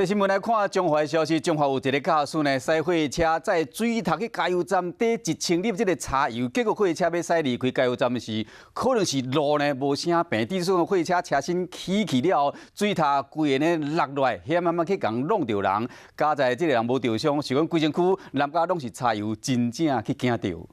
新聞來看彰化消息，彰化有一个駕駛呢，駛貨車載水塔去加油站貯1千粒這个柴油，結果貨車欲駛離開加油站時，可能是路呢無啥平，致使貨車車身起去了後，水塔規个呢落落來，險仔仔去共挵著人，佳哉這个人無著傷，是講規身軀濫甲攏是柴油，真正去驚著。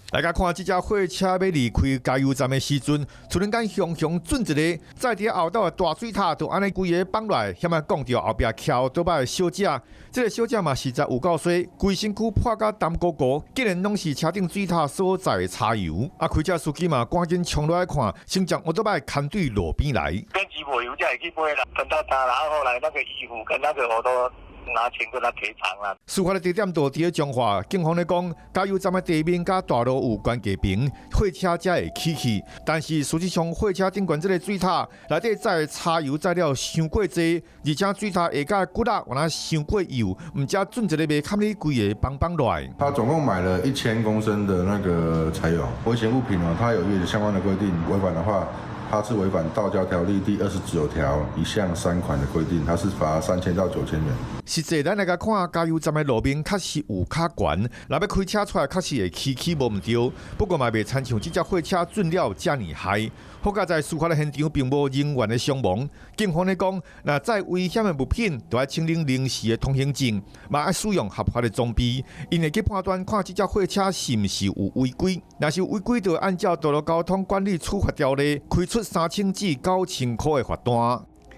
大家看，這隻貨車欲離開加油站的時陣，突然間雄雄轉一个，載佇後斗的大水塔就按呢規个放落來，險仔摃著後壁轎倒擺的小姐。這个小姐嘛實在有夠衰，規身軀破甲澹糊糊，竟然攏是車頂水塔所載的柴油。啊，開車司機嘛趕緊衝落來看，先將摩托擺牽對路邊來。跟吉普油價也去買啦，噴到他，然後後來那個衣服跟那個我都拿錢跟他賠償啦。事發的地點就佇咧彰化，警方咧講，加油站的地面佮大路有懸架平，貨車才會起去。但是事實上，貨車頂懸這个水塔內底載的柴油載了傷過濟，而且水塔下蓋骨力原來傷過幼，毋才準一个袂堪你規个崩崩落來。他總共買了1000公升的那個柴油，危險物品哦，他有一相關的規定，違反的話，他是違反道交條例第29條1項3款的規定，他是罰3000到9000元。實際咱來共看，加油站的路面確實有較懸，若欲開車出來確實會起起無毋對。不過嘛袂親像這隻貨車轉了遮爾害。好佳哉事發的現場並無人員的傷亡。警方咧講，若載危險的物品，就愛請領臨時的通行證，嘛愛使用合法的裝備。𪜶會去判斷看這隻貨車是毋是有違規，若是有違規，就按照道路交通管理處罰條例，開出3000至9000箍的罰單。